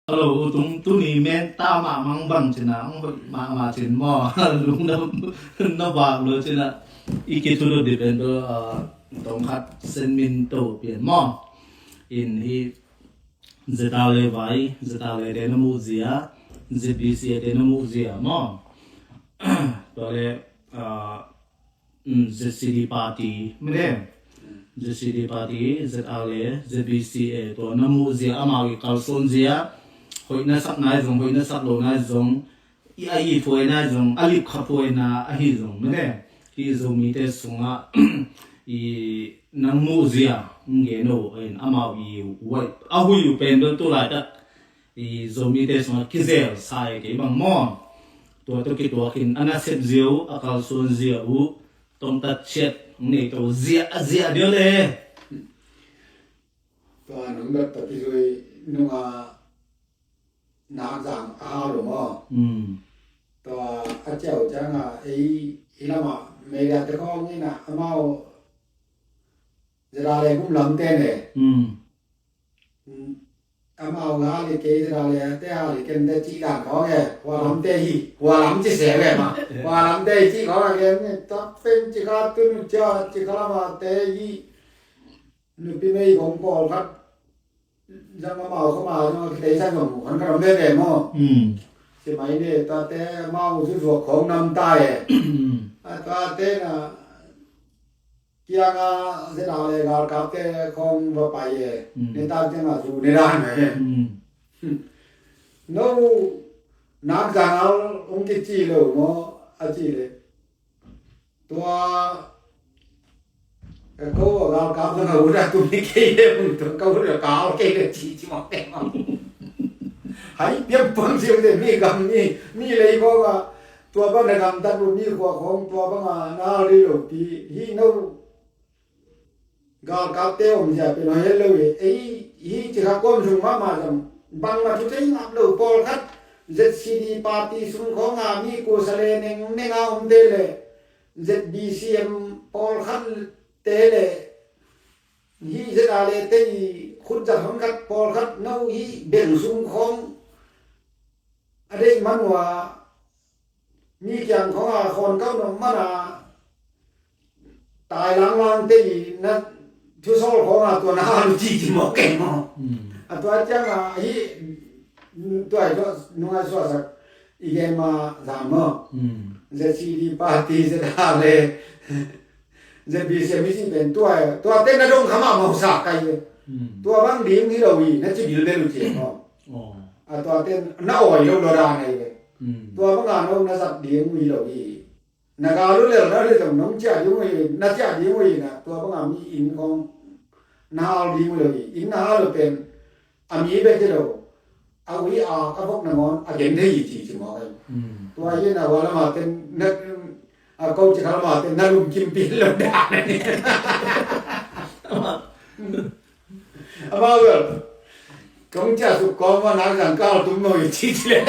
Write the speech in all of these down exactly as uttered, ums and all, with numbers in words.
Hello, u tung tuni men ta mah mang bang cina, ang hoih mah mah cin maw. Lung na, na vak lo cina. I ki thulu di pen do, ah, tong khat sen min to pian maw. In hi Z R A vai, Z R A te na mu zia, Z B C A te na mu zia maw. Tua le, ah, um, Z C D party, mene. Z C D party, Z R A, Z B C A, tua na mu zia, amau i kalsuan zia, hoih na sak nai zong, hoih na sak lo nai zong, i a i phuai nai zong, a lip kha phuai na, a hi zong, mene. Hi Zomite sungah, i nang mu zia, nge no, in amau i wai, a hui u pen do tu lai tak, i Zomite sungah kizel sa e kei bang maw. Tua tawh kituakin a nasep zia uh, a kalsuan zia uh, tongtat ciat nei to zia, a zia dia le. Tua nung dot tawh kizui nunga nak zang a hau lo maw. Hmm. Tua a ciau cianga ei i lama media te khawng ina amau zia le gum lamte ne. Hmm. Amau nga le kei zia le te a le ken te ci dan khawng e. Hua lamte hi. Hua lam ci se ve ma. Hua lamte hi ci khawng a ken ne. Tak pen ci kha tun cia ci kha lama te hi. Nupi mei gong pawl khat zang amau khama zang a kitei san zong han ka ram ve ve maw. Hmm. Ci mai ne tate amau zuzuak khawng nam ta e. Hmm. A tate na kianga zia le galkapte khawng va pai e. Hmm. Ne tak kianga zu ne dan e. Hmm. No nak zangal ong kici lo maw a ci le. Tua ka ko a galkap na ka ut a tuni kei le, tua ka ut a kau kei le ci ci mawk kei mawk. Hai piang puang ziau te mi gam mi, mi lei khawng a tua bang na gamtat uh mi khua khawng tua bang a na rei lo pi hi no. Galkapte om zia pen hoi het lo hi. Ei hi ci kha kuam sung mahmah zong bangmah thu thei ngap lo pawlkhat Z C D party sung khawng a mi kusa le neng neng a omte le Z B C M pawlkhat te le hi Z R A te i khut zat hon khat pawlkhat no hi beng sung khawng a deih man uh a mi kiang khawng a khawn kau nong man a tai langlang te i na thusawl khawng a tua na a lu ci ci mawk kei maw. Hmm. A tua ciang a hi tua i tua nungai suasak i gen ma zam maw. Hmm. Z C D party Z R A le Z B C M i ci pen tua, tua te na dong kha mah mawk sa kai le. Hmm. Tua bang ding hi lo hi na ci bilbel uh ci maw. Oh. A tua te na awi lo lo dan ai le. Hmm. Tua bang a no na zat ding hi lo hi. Na gal uh lel na le zong nong ciah ding uh hi, na ciah ding uh hi na, tua banga mi inn khawng na hal ding uh lo hi, inn na hal uh pen a mi bek hi lo, a ui a, a vok nangawn a gen thei hi ci ci mawk hi. Hmm. Tua hi na hua lama ten na, a ko ci kha lama ten na lum kim pi lo dan. Amau bel kong cia suk kawm a nak zang kal tum no i ci ci le.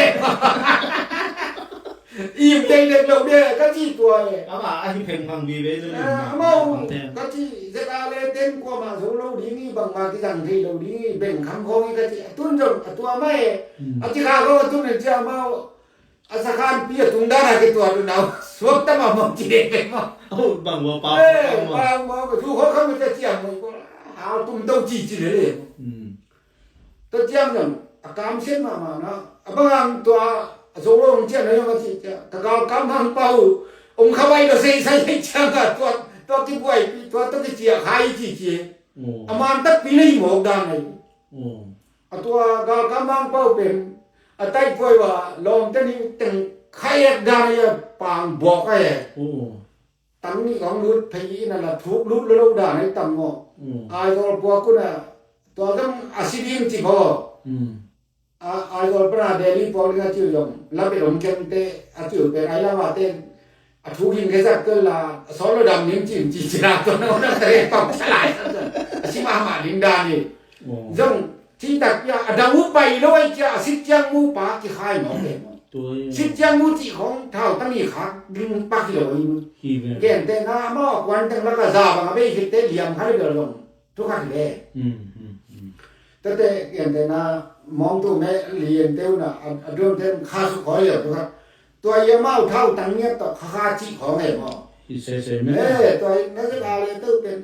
Im deng dek lo de ka ci tua e. Ama a hi pheng phang vive zong. Ah, amau ka ci Z R A le ten kuama zo lo ding i bangma kizang thei lo ding i beng kham khawng i ka ci a tun zong a tua ma e. Hmm. A ci kha khawng a tun e ci amau. A sakhanpi a tung dan a kituat uh nau suak ta mahmah ci dek pek mah. Oh, bang ua pa. Eh, bang ua pa thu khawng kham ta ciang mah. Hal tum to ci ci le le. Hmm. Ta ciang zong a kam sian mahmah na. A bang ang tua a zo lo hong cian na yong a ci cia. Ka gal kam hang pau. Ong kha bai lo sei sai ciang a tua, tua kibuai pi, tua, tua kiciah khai ci ci. Oh. A man takpi na hi mawk dan ai. Oh. A tua galkap mangpau pen a taihpuai uh a lawmte nih teng khaek dan ahi a pang bawk ahi. Oh. Tang nih kong lut phei in a la thuk lut lo dan ahi tam maw. Oh. Aizawl puak un a tua zong a si ding ci phaw. Hmm. A, Aizawl pan a Delhi puak ding a ciu zong la pet om kente a ciu pen ai lam a ten a thu ging khe zat kal la a sawt lo dam ning cim ci ci la tua na ua na tere pau ca lai a si mahmah ding dan hi. Oh. Zong ci tak pia a dang uh pai lo ai cia a sit ciang mu pa ki khai mawk ve maw. Tua hi. Sit ciang mu ci khawng thau ta mi khak ding pak hi lo ai mu. Hi ve. Gen te na amau a kuan teng lak a za bang a bei khit te liam kha le bel zong thu khat hi ve. Hmm, hmm, hmm. Tate gen te na Mawngtu me lian te uh na a duam te kha suk khawng liau tu kha. Tua i amau thau tang ngiat tawh kha kha cih khawng e maw? Hi sese me. Eh, tua i na zet a le te uh pen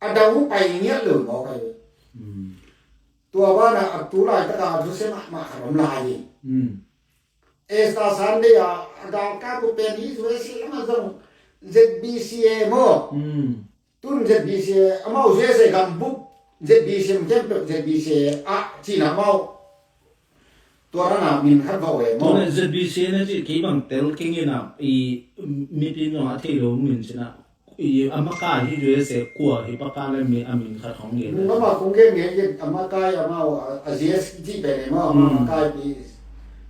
a dau pai ngiat lo maw kai. Tua bana a tu laitaka a thuse mahmah khat om lai hi. Easter Sunday a a galkap uh pen hi U S A lama zong Z B C A maw? Tun Z B C A amau U S A gambup Z B C M khempeuh Z B C A ah cina amau tua rana min khat va uh e maw? Tun Z B C A na cih kei bang tel keng ina i mipi nong a thei lo min cina. I a makai hi U S A kua hi paka le mi a min khat hong gen. Nung amau kong gen nge gen a makai amau a Z S cih pen e maw amau makai pi.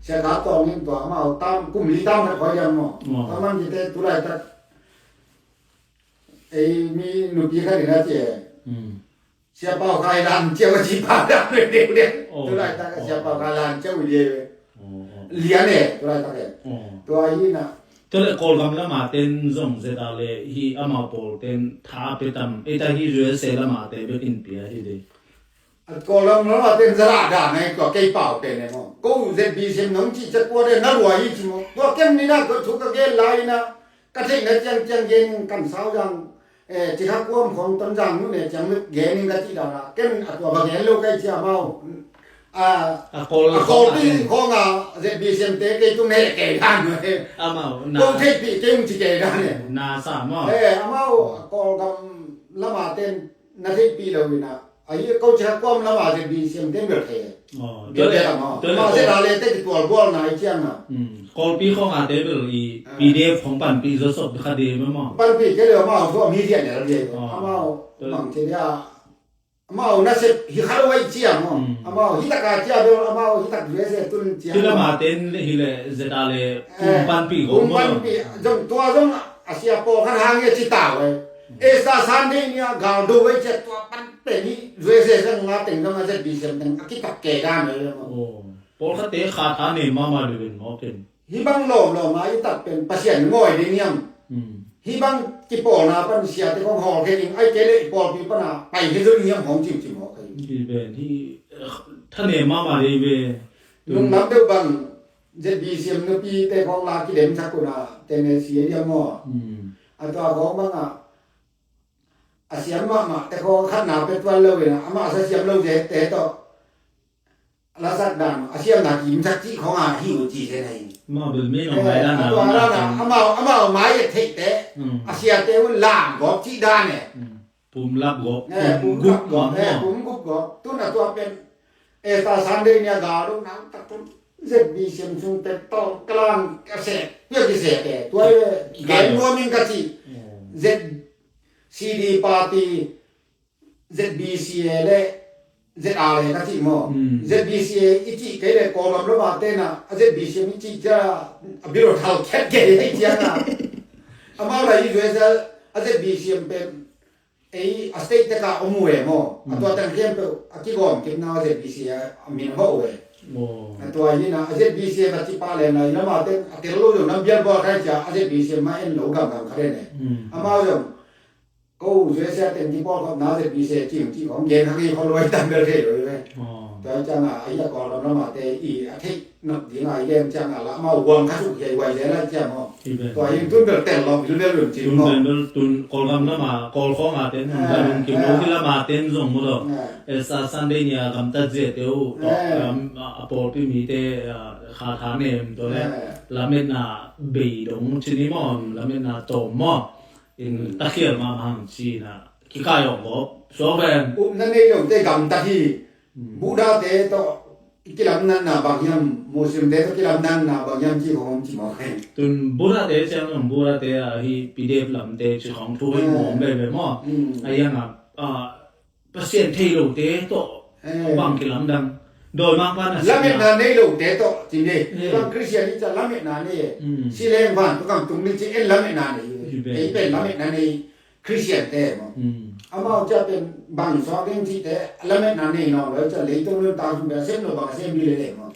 Sia ka tawng in tua amau tam kum li tam khat khoi jam maw? Ka man kite tu laitak ei mi nupi khat in a ci e. Sia Pau Khai Lan ciau a ci pa dam le deu deu. Tu laitak a Sia Pau Khai Lan ciau i deu. Lian e tu laitak e. Tua hi na. Tua le Kawlgam lama ten zong zeta le hi amau pawl ten tha pe tam. Ei ta hi U S A lama te bekin pia hi de. A Kawlgam lama ten zara da nai tua kei pau pen e maw. Ko Z B C M nong ci ciat kua de na lua hi ci maw. Tua kem ni na ko thu ka gen lai na. Ka theihna ciangciang gen in kan sau zang, eh, cikha kuam khawng ton zang nu ne ciang gen in ka cih dana ken a tua va gen lo kai cia amau. A Kawlpi khawng a Z B C M te kei tung ne kei dan nu he. Amau na. Kong theihpih kei ung ci kei dan ne. Na sa maw. Eh, amau a Kawlgam lama ten na theihpih lo ina. Ahi ko ciah kuam lama Z B C M ten bel thei. Bel bel a maw. Tua le ma zet a le te kitual bual nai ciang a. Kawlpi khawng a te bel i P D F khawng panpih zawsop kha de maw. Panpih kei le amau thu a mi rian el de. Amau mang ci dia. Amau nasep hi kha lo ai ciang maw. Amau hi taka ciah bel amau hi tak U S A tun ciang. Hi lama ten hi le zet a le kum panpih ko maw. Kum panpih zong tua zong a sia pawl khan hang ia ci ta wai. Easter Sunday ni a gal do wai ciat tua pan pen hi U S A sang nga teng dong a Z B C M teng a kitak ke dan wai le maw. Pawlkhatte kha tha nei mahmah deuh in maw pen. Hi bang lawmlawm a i tak pen Pasian ngawi ding hiam. Hi bang kipawlna pan siate khawng hawl khe ding ai kei le i pawlpi pana pai khe zo ding hiam hong cimcim haw khe. Hi pen hi tha nei mahmah deuh ve. Lunglam deuh bang Z B C M nupi te khawng la kidem sak una te ne si a diam maw. A tua khawng bang a a siam mahmah te khawng khatna pe tuan lo ina amah sa siam lo ze te tawh. Lasak dan a siamna kimsak cih khawng a hi uh ci se na hi. Mah bel mi nong lai dan a tua dan a amau amau mai e theih te a siate un lam gawp cih dan e. Pum lap gawp, pum gup gawp, pum gup gawp. Tun a tua pen Easter Sunday ni a ga lo nang tak tun Z B C M sung pen tawng kalang ka se pia ki se te tua e gen nuam in ka ci. Z C D party Z B C A le Z R A ka cih maw. Z B C A i cih kei le Kawlgam lama tena a Z B C M i cih cia a biro thal khet kei hei cianga. Amau la i zuai zel a Z B C M pen ei a state teka om uh e maw. A tua tang khempeuh a kigawm kipna a Z B C A a min a mawh uh e. A tua hina a Z B C A ka cih pah le nai lama ten a tel lo zong nam bial bawl khai cia a Z B C M ma en lo gamgam kha den e. Amau zong ko U S A teng kipawlkhopna Z B C A cing cih khong gen kha ngei kho luai tam bel thei lo i ve. Tua cianga a i a Kawlgam lama te i a theih nok dinga i gen cianga la amau huam kha suk hiai huai zel a ciang aw. Tua hi tun bel tel lawm bilbel un cin maw. Tun bel tun Kawlgam lama Kawl khawnga ten hun la lungkim lo hi lama ten zong maw daw. Easter Sunday nia gamtat zia te uh tawh a pawlpi mite kha tha nem tawh le lametna bei dong cin hi maw, lametna tawm maw. In takhial mahmah hang cina kikai awk gawp suak ven. Upna nei lote gamtat hi. Buddhate tawh kilamdanna bang hiam, Muslimte tawh kilamdanna bang hiam ci khong om ci mawk hi. Tun Buddhate ciang zong Buddhate a hi P D F lamte ci khong thu hi muam veve maw. A hiang a Pasian thei lote tawh bang kilamdang. Dawimangpa na lametna nei lote tawh ci ni. Bang Christian hi ca lametna nei e. Si leng van tua kam tung ni ci en lametna nei. Ei pen lametna nei Christian te maw. Amau ca pen bang suak ding cihte lametna nei nawn lo ca leitung nun tang sung pen a sem lo bang a sem dih le le maw.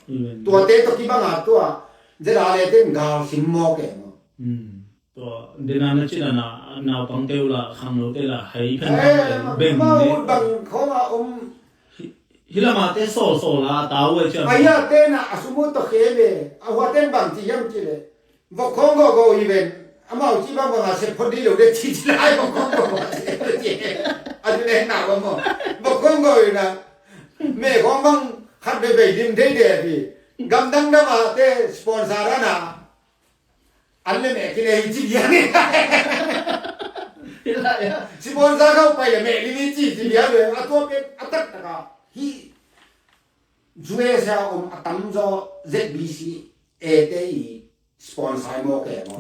Tuate tawh kibang a tua zeda le ten gal sim mawk e maw. Tua dena na cina na naupangte uh la khanglote la hai phen beng bang khawng a om. Hi lamah te sawlsawl a tau a ciang. A hia tena a sum uh tawh khe ve. A hua ten bang ci hiam ci le. Vok khawng gawhgawh hi ven. Amau ci bangbang a sep phot dih lo de ci ci lai vok khawng gawhgawh ci. A tu le na va maw. Vok khawng gawh hi na. Me khawng bang khat ve ve dim thei de a ti. Gamdang dam a te sponsor a na. An le meh kile hi ci bia ni. Hi lai a. Sponsor khawng pai le meh li ni ci ci bia le. A tua pen a taktak a. Hi. U S A om a tamzaw Z B C A te i sponsor mawk e maw.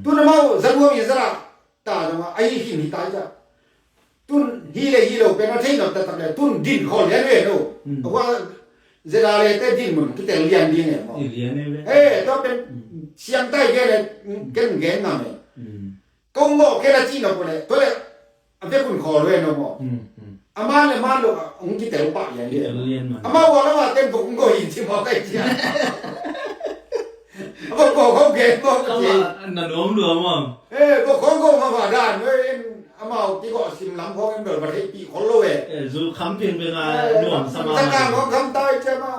Tun amau zanuam i zara ta zong a ahi khin hi tai za. Tun hi le hi lo pen a thei nop taktak le tun din khawl lian ve lo. A hua zera le te din mun kitel lian ding e maw. I lian e ve. He tua pen siang tai gen le ken gen ngam e. Kong mawh kei na ci na pule tua le a vekun khawl ve na maw. Ama le man lo a hong kitel pah lian lian. Ama wala ma ten bok ngo hi ci maw kai ci a. Ama bok ho gen maw ci. Na nuam lua maw. Eh, bok ho go ma ma dan ve in ama ki go sim lam ho in bel ba thei pi khol lo ve. Zu kham pin be na nuam sama. Sa ka ngong kham tai ci ama.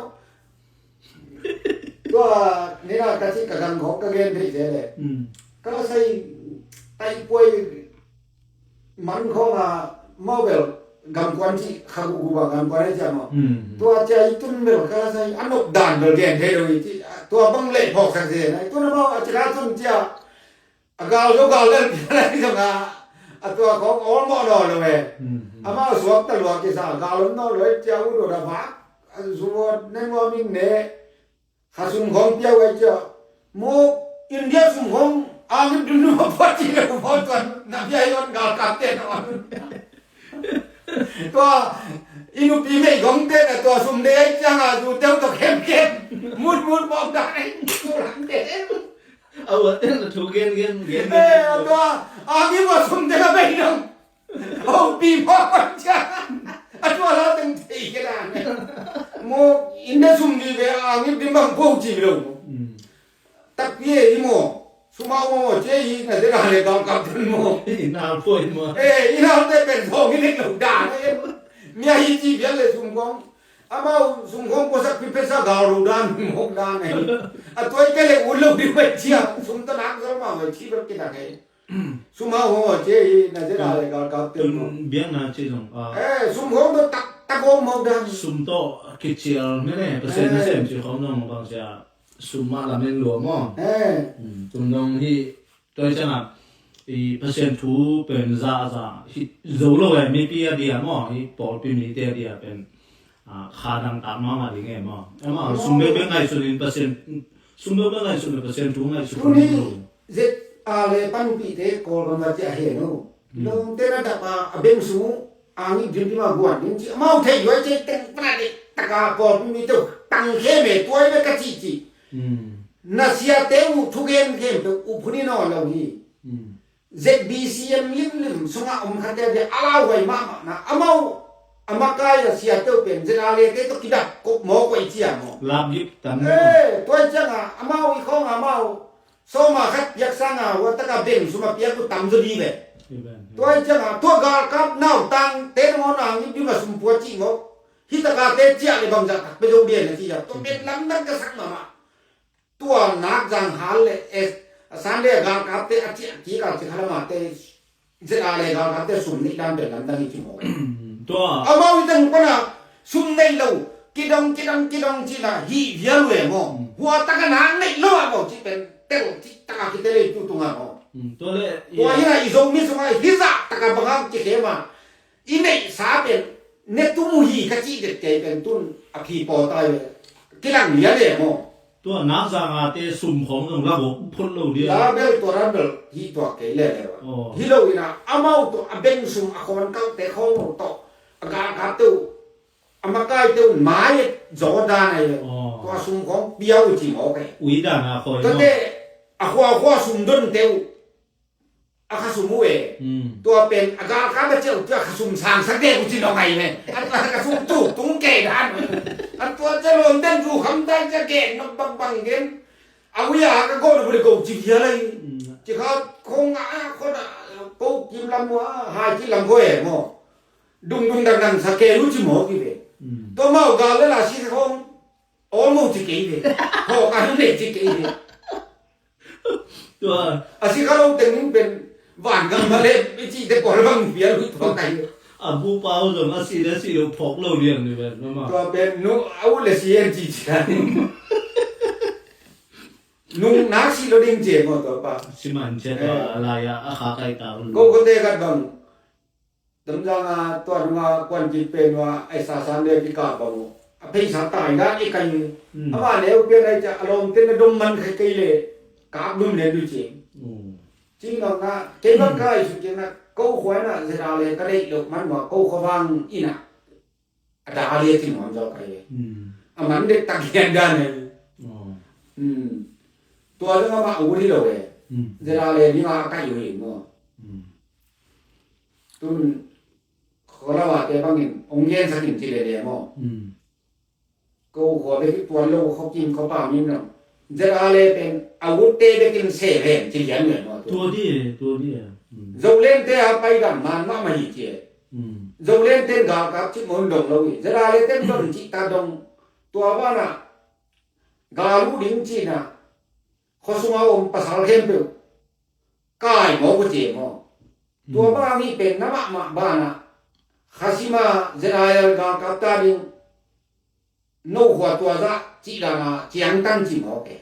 Tua nina ka ci ka gam khawng ka gen theih te le. Ka la sai tai puai man khawng a mobile gam kuan ci kha gu gu ba gam kuan ai cia maw. Tua cia i tun bel ka la sai a nop dan bel gen thei lo i ci tua bang leh phawk sak se nai tun a mau a ci ka tun cia. A gal zo gal lel pian lai zong a a tua khawng awlmawh naw lo e. Amau suak ta lua kisa a gal om naw lo e cia u dawt a vak a zuat ne nuam in ne. Kha sum khawng piau ai cia mu India sum khawng a ngip dum dum a phuat ci le u phuat tuan na pia i on gal kap te na on. Tua i nupi mei khawng te na tua sum de ai ciang a zu teu tawh khem khem mut mut bawm dan ai tu lam te. A ua ten la thu gen gen gen. Eh, tua a mi ua sum te la bei dong. Hau pi pa pan cia. A tua la teng thei ke dan. Mo in da sum ni ve a ngip dim bang po ci lo. Tak pi e i mo. Suma mo mo ce i na de la le dong kap ten mo. I na po i mo. Eh, i na te pen so ngi nek lo dan. Mia hi ci bia le sum kong. Amau sum khawng puasak pi pesa gal ru dan mawk dan e. A tuai ke le u lo di bai cia sum ta nak zol ma bai ci ber ki dak e. Sum hau hong a cia i na cia na le gal kap te mawk. Biang na ci zong. Eh, sum khawng ta tak tak om mawk dan. Sum tawh kicial mene pasien na sem ci khawng zong bang cia sum ma lamen lua maw. Eh. Sum zong hi Tua hi ciangah i Pasian thu pen zahzah hi zo lo e, mipi a dia maw, hi pawlpi mite a dia pen kha dangtak mahmah ding e maw. Amah sum bekbek ngaihsun in Pasian, sum bekbek ngaihsun in Pasian thu ngaihsun lo. Tuni zet a le panpihte Kawlgam a ciah hen uh. Lawngte na dap a, a beng sung uh a ngih dimdim a guan ding cih amau thei luai cei teng pana deh taka pawlpi mite uh tang khem e, tuai bek ka cihcih. Na siate uh thugen khempeuh uh phun in aw lo hi. Z B C M limlim sungah om khatte a dia a lauhuai mahmah na amau a makai a siate uh pen Z R A te tawh kidap kop mawk uh a i ciam aw. Lapgip tam. Eh, tuai ciangah amau i khawngah amau sawma khat piak sanga hua taka beng suma piak uh tam zaw di ve. Tuai ciangah tua galkap nautang te nangawn a ngip dima sumpua cih mawk. Hih taka te ciah le bangzah tak pe zo dia na cih a tua pen lamdang ka sak mahmah. Tua nak zang hal le es a san le a galkapte a ciah kik a ci khalamate Z R A galkapte sum neih dan pen lamdang hi ci maw. Tua amau i teng pana sum neih lo kidong kidong kidong cina hih vial uh e maw. Hua taka nak neih lo a maw cih pen tel cih taka kitel ei tu tunga maw. Tua le tua hina i Zomi sunga hizah taka banga kikhem a i neihsa pen ne tum uh hi ka cih det kei pen tun a phi paw tai ve. Kilang lian e maw. Tua nak zangate sum khawng zong la gawk phot lo dia. La bel tua ran bel hi tua kei le le. Hi lo ina amau tua a beng sum a khawn kalte khawng lo tawh a galkapte uh a makaite uh mai zaw dan a hi lo. Tua sum khawng piau uh ci maw kei. Ui dan a khawi maw. Tate a khuakhua sum donte uh a kha sum uh e. Tua pen a galkap a ciah uh tua kha sum sangsak dek uh ci nong ai me. A tua kha sum tuk tung kei dan. A tua cia lawm den zu kham tai cia gen nok bangbang gen. A ui a ka gawh na buli go ci hia lai. Ci kha khong a khon a ko kim lam uh a hai ci lam go e maw. Dungdung dangdang sa ke lu ci maw ki ve. Mm. Tua mau gal le la si khong almost ci kei ve. Ho ka hang le ci kei ve. Tua a si kha lo teng ning pen van gam ma le i ci te pawl bang pial hu tua kai. A bu pau zong a si le si lo phok lo liang ni ven mama. Tua pen nu a u le si en ci ci. Nung nak si lo ding ci mo tua pa. Si man cia tua lai a a kha kai ta un. Ko ko te kat bang. Tamzang a tua nunga kuan kik pen ua a sa san le kikap bang uh. A pheisa tai dan i kai uh. Mm. Ama le uh pian ai ca a lawmte na dom man khai kei le kap lum len uh ci. Mm. Cing nong na kei bang kai su cing na ko khua na zera le ka deih lo man ua ko khua vang ina. A da le cing nuam zaw kai le. Mm. A man dek tak hian dan ai. Oh. Mm. Tua zong ama uh hi lo e. Mm. Zera le ni ma kai uh hi mo. Mm. Tun kholawate bangin ong gensakin ci lele maw? Mm. Ko khua bek hi tuan lo khuakim khuapa min lo. Zera le pen a utte bekin se ven ci lian ven maw? Tua di e, tua di e. Mm. Zolente a pai dan man mahmah hi ci e. Mm. Zolente in galkap cih maw dong lo hi. Zera le ten zon cih ta dong. Tua banah gal uh ding cihna khuasunga om pasal khempeuh kai maw ko ci e maw? Tua bang hi pen na mahmah banah khasima Zerael galkap ta ding no khua tua zah cih dana ciangtan ci mawk e.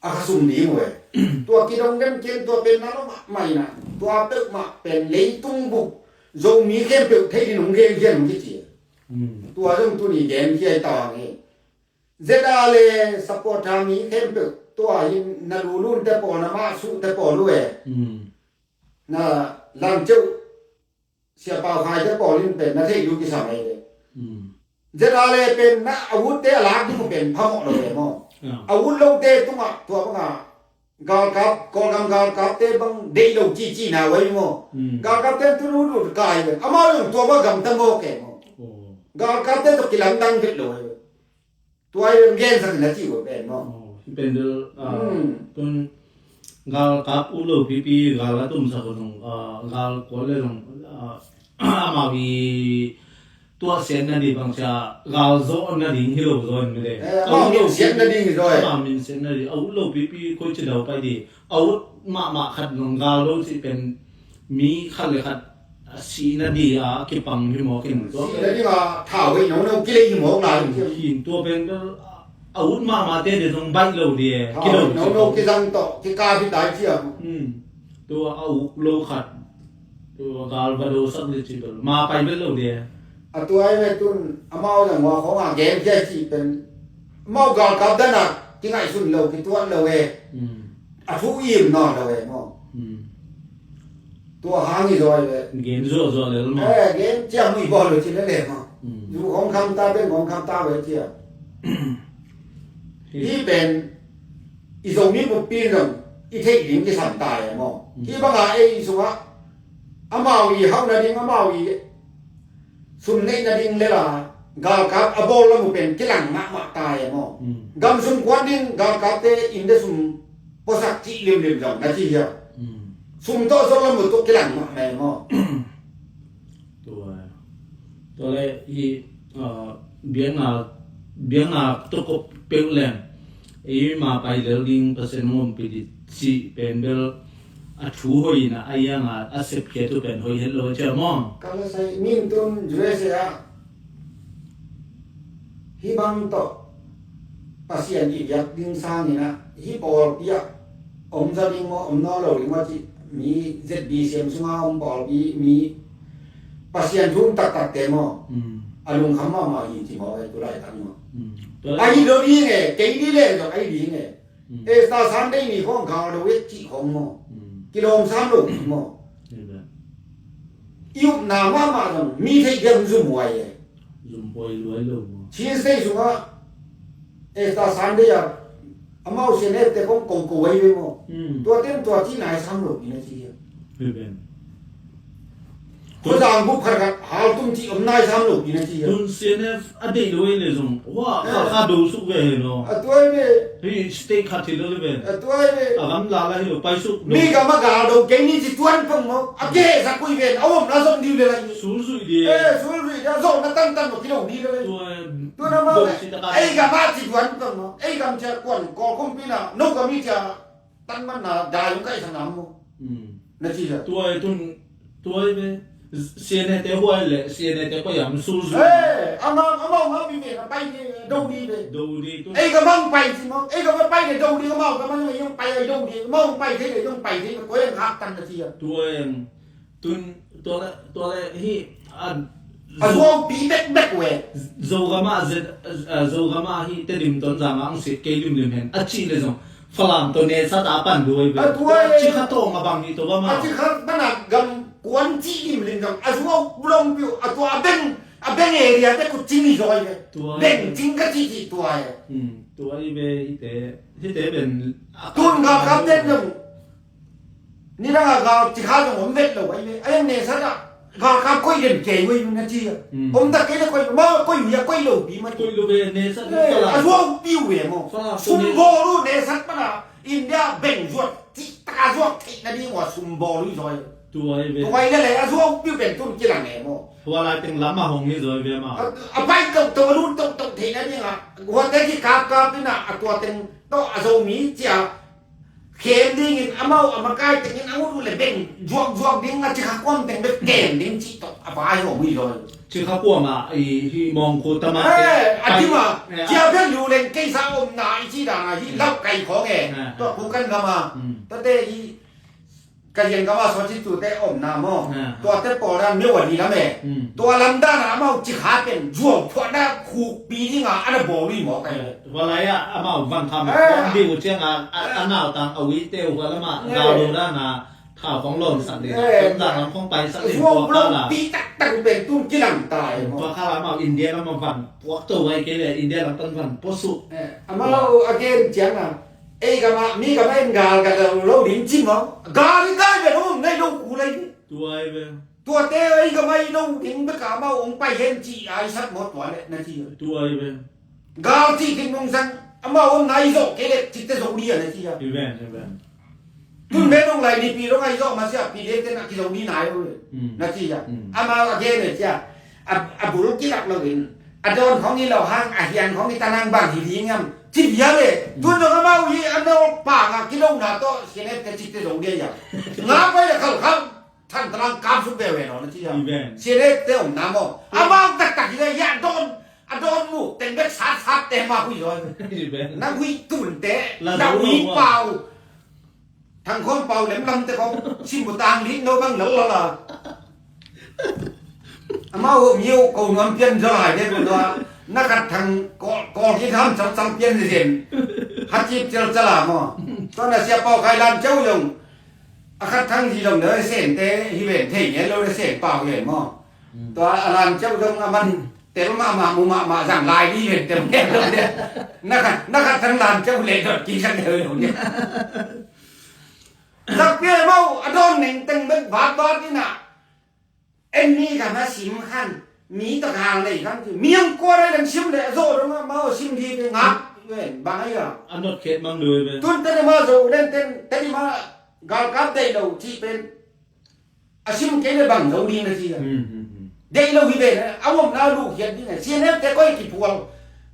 A khasum ding uh e. Tua kidong dem cian tua pen na lo mahmah ina tua peuhmah pen leitung buk Zomi khempeuh thei din hong gen hian hong kici e. Tua zong tuni gen hiai ta hang e. Zeda le supporter mi khempeuh tua hin na lulun te pawl na mahsuh te pawl uh e. Na langceuh siapau khai te pawl in pen na theih lu kisam ei le. Zeda le pen na a utte a lak ding uh pen phamawh lo e maw? A ut lote tungah tua banga galkap Kawlgam galkapte bang deih lo cici na wai maw? Galkapte tu lu lu kai pen amau lung tua bang gamta mawk e maw? Galkapte tawh kilamdang vet lo e. Tua i gensak na cih uh pen maw? Pen del tun galkap uh lo pipi gal a tumsak uh zong gal kual le zong amau i tuahsiat na di bangcia gal zawh na ding hi lo zaw in mede. Amau minsiat na ding hi zaw e. Amau minsiat na di a ut lo pipi koi ci dau pai di a ut mahmah khat zong gal lo cih pen mi khat le khat a sihna di a kipang hi mawk in tua sihna ding a thau hi nono kilei hi mawk lai. Hin tua pen a ut mahmahte de zong baih lo di e. Thau hi nono kizang tawh kikap hi tai ciam. Tua a uk lo khat tua gal va do sak di ci bel ma pai bel lo di e. A tua ai ve tun amau zang hua khawng a gen khia cih pen amau galkap dana kingaihsun lo kituat lo e. A thu im nawn lo e maw? Tua hang i zaw i ve. Gen zuahzuah lel maw? Eh, gen ciam i bawl lo ci lel e maw? Zu hong kham ta ben hong kham ta ve ciam. Hih pen i Zomi buppi in zong i theih ding kisam ta e maw? Hih banga ei sungah amau i hauhna ding amau i sum neihna ding lela galkap a bawl lam uh pen kilang mahmah ta e maw? Gam sum kuan ding galkapte innte sum puasak cih limlim zong na ci hiam? Sum tawh zong lam uh tawh kilang mahmah e maw? Tua tua le hi biakna biakna tawh kop peuh leng ei ma pai lel ding Pasian hong ompih dih cih pen bel a thu hoih in a, a ianga a sepkhiat uh pen hoih het lo cia maw? Ka la sai min tun U S A ah hih bang tawh Pasian i biak ding sangin ah hih pawlpi ah om zaw ding maw om nawn lo ding maw cih mi Z B C M sunga om pawlpi mi Pasian thu taktakte maw? A lungkham mahmah hi ci maw e tu laitak maw? Ahi lo ding e kei dih leng zong ahi ding e. Easter Sunday ni khawng gal do wek cih khawng maw? Kilawm sam lo ding maw? I upna mahmah zong mi theih diam zum huai e. Zum huai luai lo maw? Chin State sungah Easter Sunday ah amau sianepte khawng koko huai ve maw? Tua ten tua cih nai sam lo pi na ci hiam? Ko zang bup khat khat hal tum ci om nai sam lo pi na ci a. Tun C N F a deih lo ei le zong. Wa, kha kha do suk ve he no. A tuai ve. Hi state khat hi lo le ve. A tuai ve. A gam la la hi lo pai suk. Mi gam a gal do kei ni ci tuan pang mo. A ke sa kui ve. A om la zong di ve la. Sul zui di. Eh, sul zui di. A zong na tan tan mo ki lo di ve. Tuai. Tu na ma. Ei gam a ci tuan pang mo. Ei gam cia kuan ko kumpi na. No gam i cia. Tan man na dai yung kai sa nam mo. Na ci sa. Tuai tun tuai ve. C N A te huai le C N A te ko yam su su. Eh, ama ama ama bi ve na pai ni do di ve. Do di tu. Ei ka mang pai si mo. Ei ka pai ni do di ka mau ka mang ni yung pai do di. Mau pai te le yung pai te ko yang hak tan na ci sa. Tuai tun tua le tua le hi a zuau pi bek bek ve. Zogama zet Zogama hi Tedim ton zama ang sit kei limlim hen a ci le zong Falam to ne sa ta pan duai ve. A tuai. Ci kha tong a bang hi to ba ma. A ci kha bana gam kuan ci limlim gam a zuau bulong piu a tua a beng a beng area te ku cing hi zoi ve. Tuai. Beng cing ka ci ci tuai. Tuai ve hi te hi te ben. Tun gam gam te zong. Ni dang a gal ci kha zong om vet lo ai ve. Ai ne sa da gal kap koi den kei wei na ci a. Om ta kei le koi ma koi ya koi lo pi ma. Koi lo ve ne sa. A zuau piu ve mo. Sum bo lu ne sa pa na India beng zuak ci ta zuak thei na di wa sum bo lu zoi. Tuai ve. Tuai le le a zuau piu ben tun ki la ne mo. Hua lai teng lam a hong hi zoi ve ma. A pai to to lu to to thei na di nga. Hua te ki kap kap ni na a tua teng to a zo mi ci a. Khem dingin amau a makai tengin a ut uh le beng zuak zuak ding a ci kha kuam teng bek khem ding ci tawh a vai hawm hi zaw. Ci kha kuam ah i hi mawngkhu tama. Eh, a dim ah cia bek lu leng keisa omna i ci dana hi lau kai khawng e. Tua khu kan gam a tate hi ka hian gam a saw ci tute omna maw. Tuate pawl dan myo a hi lam e. Tua lam dana amau ci kha pen zuau phuahna khukpi dinga ana bawl hi maw kai. Valai ah amau van tham a kuan ding uh ciangin a nautang a uite uh hua lamah galo dana thau khong lawmsak ding a, lam khong paisak ding tua kala. Pi taktak uh pen tun kilang ta e maw. Tua kala amau India lamah van puak to vai kei le India lam pan van puak suh. Amau a gen ciangin ei gama mi gama en gal ka lo ding cim maw. Gal i kai ve lo nei lo ku lai. Tuai ve. Tuate ei ka mai lo ding bek a amau hong pai hen ci a i sat maw tua le na ci. Tuai ve. Gal ci ding nung sang amau hong nai zawh kei le ci te zo dia na ci a. Amen, amen. Tun be nung lai ni pi lo ngai zawh ma sia pi le te na ki zo ni nai lo le. Na ci a. Amau a gen le ci a. A bul ki lak lo in a dawn khong i lo hang a hian khong i tanang bang hi ding am. Ci bia le. Tun zong amau hi a nawk pang a ki lo na tawh sianet te ci te zo dia ia. Nga pai le khal khal. Thang talang kap suk veve lo na ci a. Sianet te om na maw. Amau taktak hi le ia dawn a dawn mu teng bek sat sat te ma hui zaw. Na hui tun te na hui pau. Thang khawm pau lem lam te khawm sim bu tang lit no bang lal lal a. Amau ho miu ko nuam pian zaw lai te bu zaw a. Na khat thang kol kol ki tham chal chal pian zen. Ha chip chal chal a maw. Tua na sia pau khai lan chau zong. A khat thang hi lo na sen te hi ven thei ngen lo na sen pau hi ven maw. Tua a lan chau zong a man tel mahmah mu mahmah zang lai hi ven tel ngen lo ne. Na khat na khat thang lan chau le dot ki sang le lo ne. Lak pia mau a dawn neng teng bek vat vat ni na. En mi ka ma sim khan mi ta kang nei kang ti mi ang kua rai lang sim le zo dong ma sim di pe ngak ven bang ai ga. An not khet mang doi ve. Tun te ma zo den ten te ma gal kap dei lo ci pen. A sim kei le bang zo ding na ci a. Dei lo hi ve na a wom na lu khiat ding a sian hem te koi ki pual.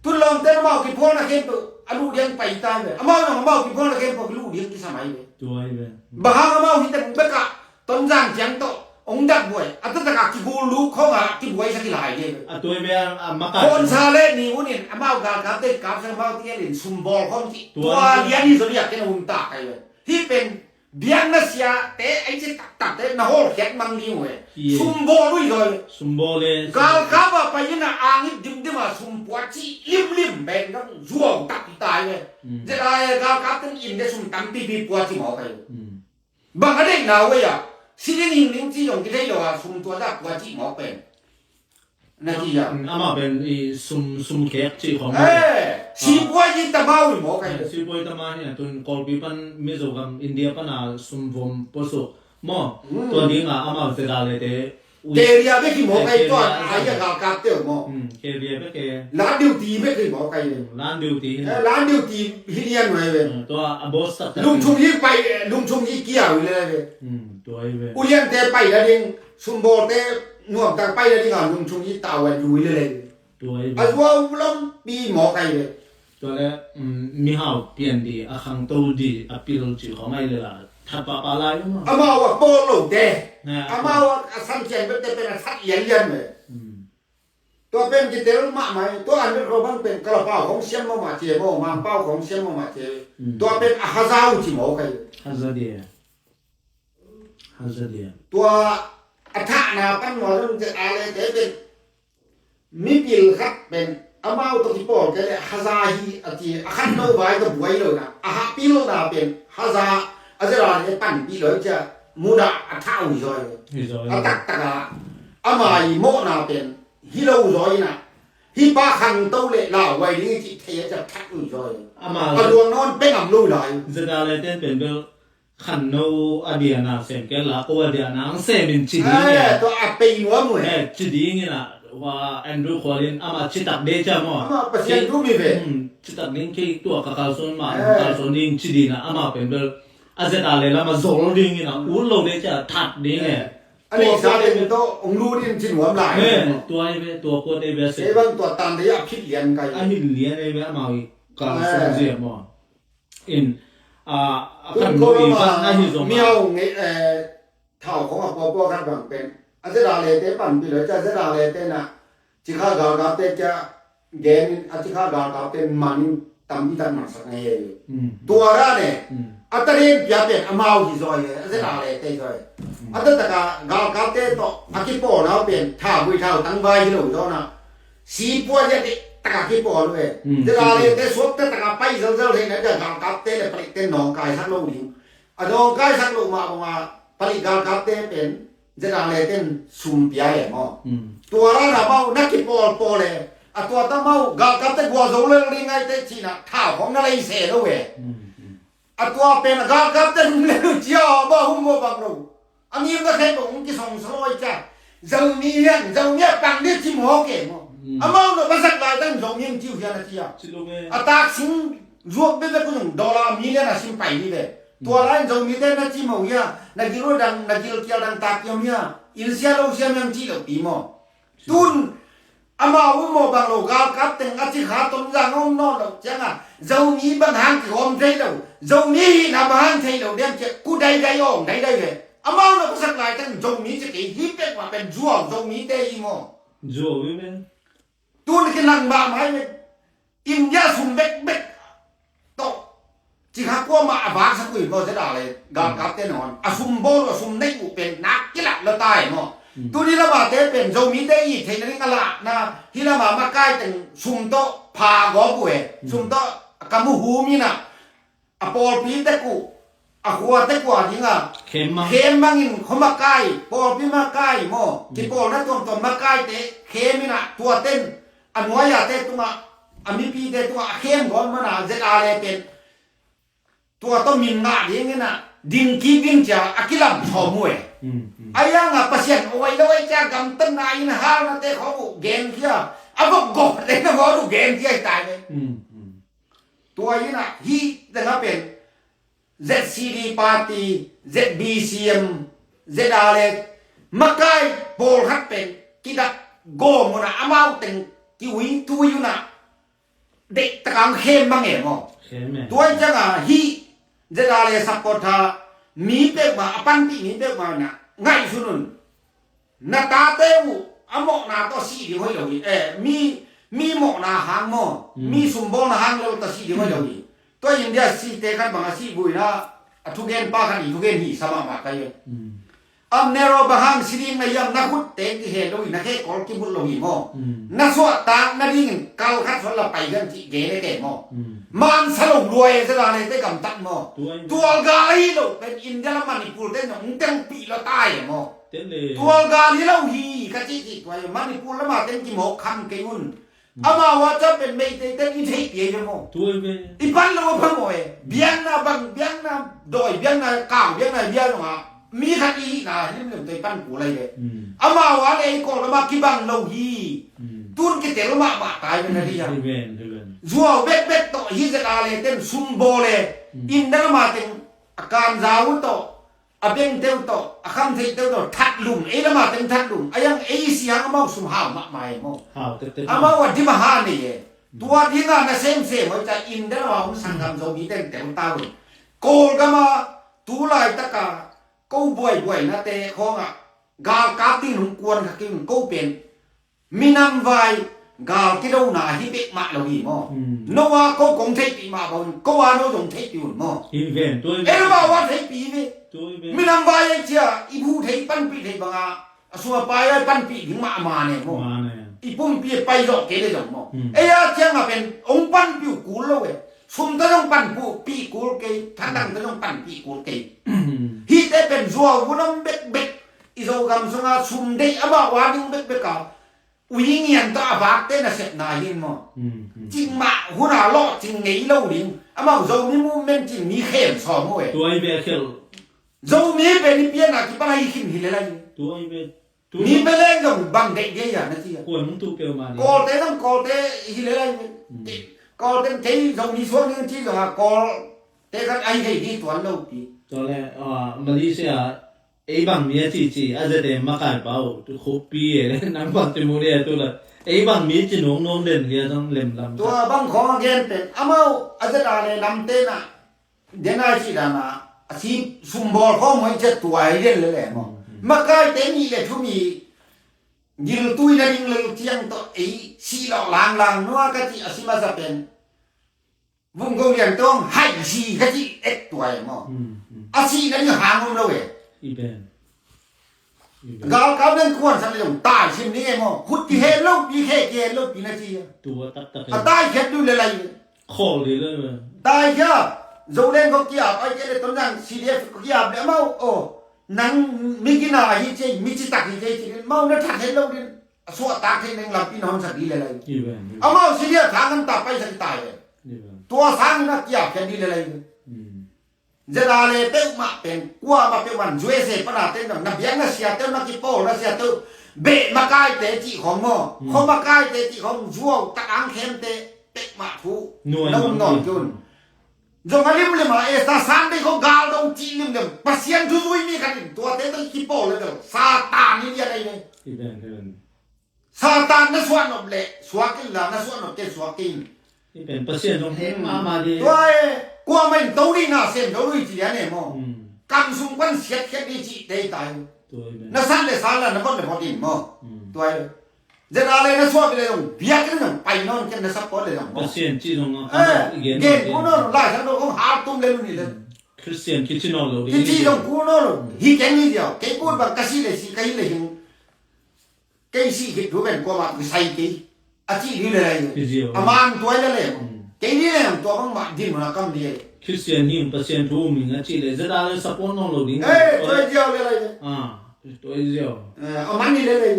Tun lawm te na mau ki pual na khem pe a lu diang pai ta ve a mau na mau ki pual na khem pe lu diang ki samai ve. Tuai ve. Bahang a mau hi te bek a Tonzang ciang tawh hong dak buai a taktak a kigul lu khawng a kibuai sa kilai ding. A tuai ve a maka. Khonsa le ni unin amau galkap te kap sa amau tiel in sumbawl khawng ci. Tua lian hi zaw liak ken a hun ta kai ve. Hih pen biakna siate ai ci taktak te na hawlkhiat mang ding uh e. Sumbawl uh hi zaw. Sumbawl le. Galkap a pai in a angit dimdim a sum puat ci limlim pen dang zuau tak hi tai ve. Zet a galkap ten in de sum tampipi puat ci mawk ai. Bang a deihna uh ei a si ding hing ding ci zong kithei lo a sum tua zah kua cih mawk pen. Na ci zah. Amah pen i sum sum khek cih khong. Eh, sipuai i tamau i mawk ai. Sipuai tamau hi a tun Kawlpi pan Mizo gam India pan a sum vom puasuk maw. Tua ding a amah zeda le te Carrier bek hi mawk ai, tua a, a galkapte uh maw. Carrier bek e. Land duty bek hi mawk ai. Land duty hi. Land duty hi lian uh ai ve. Tua a boss tak tak. Lungchung hi pai, lungchung hi kia uh le ai ve. Tua ai ve. Uliante pai la ding, sumbawlte nuamtak pai la ding a lungchung hi tau a yu le le. Tua ai ve. A zuau lampi mawk ai ve. Tua le, mihau pian di, a khangto di, a pil ci khawng ai le la. That pahpah lai maw. Amau a pawl lote. Amau a san cian bete pen a that lianlian ve. Tua pen kitel mahmah hi. Tua an bek ro bang pen Kalapau khawng siam mahmah ci maw, Mangpau khawng siam mahmah ci. Tua pen a hazau ci maw kai. Haza dia. Haza dia. Tua a thahna pan maw zong te a le te pen mipil khat pen amau tawh kipawl kei leh haza hi a ti, a khanno vai tawh buai lo na, a hahpilna pen haza a zera le panpih lo cia mudah a thah uh hi zaw hi. A taktak a ama i mawhna pen hi lo zaw hi na, hi pa khangto le lauhuai ding hi cih thei a cia that uh hi zaw hi. A luang nawn pengam lo lai. Zeta le ten pen bel khanno a diana sem kei la ko a diana ang sem in ci ding e. Tua a pei nuam uh e. Ci ding in a wa Andrew Khual in ama citak de cia maw. Ama Pasian thu mi ve. Citak ding kei tua ka kalsuan ma kalsuan ding ci ding a ama pen bel a zeta le lama zol ding in a ut lo de cia that ding e. A nei sa le min to ong lu din ci nuam lai. Tua i ve tua kuat i ve se. Kei bang tua tan de a phit lian kai. A hin lian i ve ama i kalsuan zia maw. In a khan ko i van a hi zong miau nge thau khong a pua pua khat bang pen a zeda le te pan pi lo ca zeda le te na cikha galkap te ca gen in a cikha galkap te man in tam i tak man sak nge. Tua ra ne a ta den pia pen a mau hi zoi a zeda le te zoi a ta taka galkap te to a kipo nau pen tha bui thau tang vai hi lo zona. Si pua ya de taka kipawl uh e. Zeda le te suak te taka pai zelzel thei na ja galkap te le palik te nawngkai sak lo ding. A nawngkai sak lo mah bang a palik galkap te pen zeda le ten sum pia e maw. Tua ra na mau na kipawl pawl e. A tua ta mau galkap te gua zo le ring ai te cina thau hong na lei se lo e. A tua pen a galkap te hum le lu cia ba hum mo bang lo. A ngim na thei bang hum kisong sa loi ca. Zomi hian, Zomi a pang dia ci maw ke maw. A mau no basak lai tan Zomi ang ciu hian a cia. A tak sing zuak bia bia ku zong dollar million a sim pai ni ve. Tua lai Zomi te na ci maw hia, na gil dang, na gil kial dang tak yom hia. In sia lo sia miang ci lo pi maw. Tun amau um maw bang lo galkap teng a cikha Tonzang a um nawn lo cianga Zomi bang hang kihawm thei lo, Zomi hihna bang hang thei lo diam cia ku daidai awng daidai ve. Amau na pasak lai teng Zomi cia kei hi pek mah pen zuau Zomi te hi maw. Zuau hi ve. Tun kinang mahmah hi ve. India sum bekbek tawh cikha kuamah a vaksak uh hi maw zeda le galkap te nawn a sum bawl uh a sum neih uh pen nak kilak lo tai maw. Tuni lama te pen Zomi te i theihna ding a lahna hi lama makai teng sum tawh pha gawp uh e. Sum tawh a kam uh hum in a a pawlpi tek uh a khua tek uh a ding a khem mang in khuamakai pawlpi makai maw kipawlna tuamtuam makai te khem in a tua ten a nuai-a te tungah a mipi te tungah a khem gawm mana zeda le pen tua tawh min ngah dingin a dingkik ding cia a kilam sawm uh e. A ianga Pasian oi lo ai cia gamtatna in halna te khawng uh genkhia a vok gawh le na gawh uh genkhia hi tai ve. Tua in a hih tengah pen Z C D party, Z B C M, Z R F makai pawlkhat pen kidak gawm una amau teng kiui tui una deih takang khem mang e maw. Tua i cianga hih Z R F supporter mi peuhmah a panpih mi peuhmah una ngaihsun un. Na tate uh a mawhna tawh sih ding hoih lo hi. Eh, mi, mi mawhna hang maw, mi sumbawlna hang lo tawh sih ding hoih lo hi. Tua India site khat bang a sih buina a thugen pa khat i thugen hi sa mahmah kai. Am nero bang hang si ding na hiam na khut teng kihe lo hi, na khekol kibut lo hi maw. Na suahtak nadingin kal khat suan la pai hiam cih gele ke maw. Man sa lo luai e zela le te gamtat maw. Tual gal hi lo pen India la Manipur te nong tengpih lo tai maw. Tual gal hi lo hi ka cih cih tua hi. Manipur lama teng kimawk kham kei un. Amau a ca pen Meitei teng i theih piai ve maw. I pan lo a pha maw e. Biakna bang, biakna dawi, biakna kau, biakna bia zongah Mi khat i hihna limlim tawh i pan kul lai ve. Amau a le i Kawlgam ah kibang lo hi. Tun kitel mahmah tai ve na ri a. Zuau bekbek tawh hi zet a le ten sum bawl e. Inda lama teng a kanzau tawh, a bengteu tawh, a khamtheiteu tawh thatlum, ei lama teng thatlum a, yang ei siang amau sum hau mahmah e maw. Amau a dim a ha nei e. Tua dinga na semsem oi ca inda lama hong sanggam Zomi teng tel ta un. Kawlgam a tu laitaka ko buaibuainate khawngah galkap ding hong kuan kha kei un. Ko pen minam vai gal kidona hi pek mah lo hi maw? No a ko kong theihpih mah bangin ko a no zong theihpih un maw? Hi ven, tua hi ven. Ei lo mah ua theihpih hi ve. Tua hi ven. Minam vai ei cia i bu thei panpih thei banga a sua pai ai panpih ding mah a mane maw? Mane. I pumpi a pai zawh kei le zong maw? Ei a cianga pen hong panpih uh kul lo e. Sum ta zong panpih kul kei, thatang ta zong panpih kul kei. Hihte pen zuau hun om bekbek. I Zogam sunga sum deih amah ua ding bekbek a ui ngian tawh a vakte nasepna hi maw? Cing mah hun a lawh cing ngei lo ding. Amau Zomi movement cing mi khem sawm uh e. Tua i ve khel. Zomi pen i pianna kipan a i khin hi le lai. Tua i ve. Mi pe leng zong bang deih dia na ci a. Kuan mung tu peuhmah ni. Kawlte zong Kawlte hi le lai ve. Kawlte kei Zomi suak ning ci zong a Kawlte kan a i hei hi tuan lo pi. Tua le Malaysia ei bang mi a cici a zet e makai pau tu khuppi e le nang bang ti mu le tu la ei bang mi ci nuang nuang den lia zong lemlam. Tua bang khawng a gen pen amau a zet a le lamte na den a ci dana a si sumbawl khawng hoi ciat tua hi den le le maw. Makaite nih le thum i giltui na ding le ciang tawh ei si lawh langlang nua ka ci a si masa pen. Vung go lian tawng hai si ka ci ek tua e maw. A sihna ding hang om lo e. I pen. I pen. Galkap dang kuan sa le zong tai sim ding e maw. Khut kihen lo pi khe kihen lo pi na ci a. Tua taktak e. A tai khiat du le lai. Khawl ding le. Tai khiat. Zoland ko kiap ai ke le ton dang C D F ko kiap le mau. Oh. Nang mi kina hi ce mi citak hi ce ci mau na that hen lo ding. A suahtak theih neng lampi na honsak dih le lai. Amau silia thang an ta paisak dih tai le. Tua sangin a kiap khiat dih le lai. Zeda le peuhmah pen kuamah peuhmah U S A pana teng na biak na siate na kipawl na siate beh makaite cih khong maw. Kho makaite cih khong zuau tak ang khemte peuhmah thu na um nawn kiun. Zong a limlim a Easter Sunday kho gal dong cih limlim Pasian thu zui mi khat in tuate teng kipawl le dong Satan in lian ai le. Satan na suah nop leh suak in la na suah nop kei suak kei in. Hi pen Pasian zong heng mahmah dih. Tua e kuamah in to dih na sem to dih ci lian e maw. Kam sung pan siat khiat dih cih tei tai. Na san le san la na vot le vot in maw. Tua e zet a le na suah bi le zong biak in zong pai nawn ken na support le zong maw. Pasian ci zong a gen kul nawn lo lai sang lo kong har tum le lu ni le. Christian kici nawn lo dih. Kici zong kul nawn lo hi ken hi ziau kei kul bang ka si le si ka hi le hing. Kei sih khit thu pen kuamah kisai kei a cih dih le lai. A man tuai le le kei dih le tua bangmah din hona kam dih. Christian hing Pasian thu um hing a cih le zeta le support nawn lo ding. Tuai ziau le lai. Tuai ziau. A man dih le lai.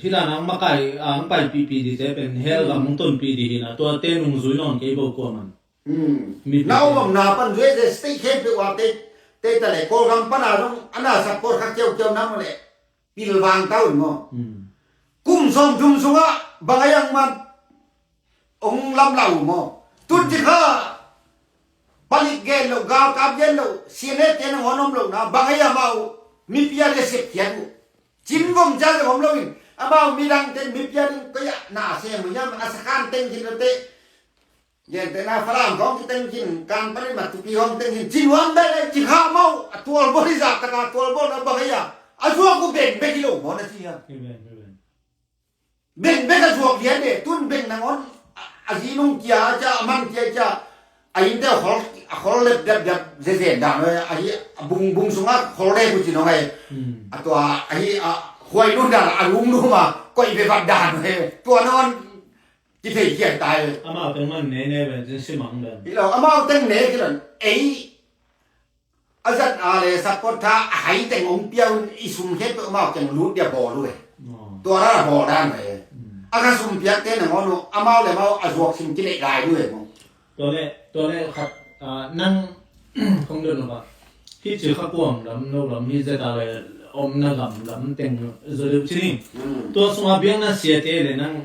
Hila nang makai ang paipihpih dih te pen hell gam hong tonpih dih hina tua te nung zui nawn kei bo kuaman. Na om om na pan zui ze state khempeuh a te te ta le Kawlgam pana dong ana support kha kiaukiau na mo le. Pilvang ta un maw. Kum sawm thum sungah bang a yang man ong lam lau maw. Tun ci kha palik gen lo galkap gen lo siane te nang hon om lo na bang a ya mau mi pia le sep khian uh. Cin gom ca le om lo in amau mi dang ten mi pia ding ko ya na se mu yam a sakan teng kin lo te. Gentehna Falam khawng kiteng khin kan panin ma thupi khawng teng khin ci nuam bek le ci kha mau a tual bawl hi zah taka tual bawl na bang hi a a zuak uh beng bek hi lo maw na ci hiam? Beng bek a zuak lian de tun beng nangawn a zi nung kia a cia a man kia cia a innte a khol a khol lep dep dep zezen dan a hi a bung bung sungah khol lep uh ci nong a hi a tua a hi a huai nun dan a lung lum a koih ve vat dan a hi tua nangawn Kiphei khian tai. Amau teng man ne ne ben cin simang ben. Hi lo amau teng ne kilon ei a zat a le support tha a hai teng ong piau i sum khe pe amau teng lut dia bawl uh e. Tua ra bawl dan uh e. A kha sum piak te nangawn uh amau le amau a zuak sim kilei lai uh e mo. Tua le tua le khat nang kong don lo ba. Hih Cikha kuang lam, no lam, hih zeta le omna gam lam teng zaw deuh ci ni. Tua sungah biakna siate le nang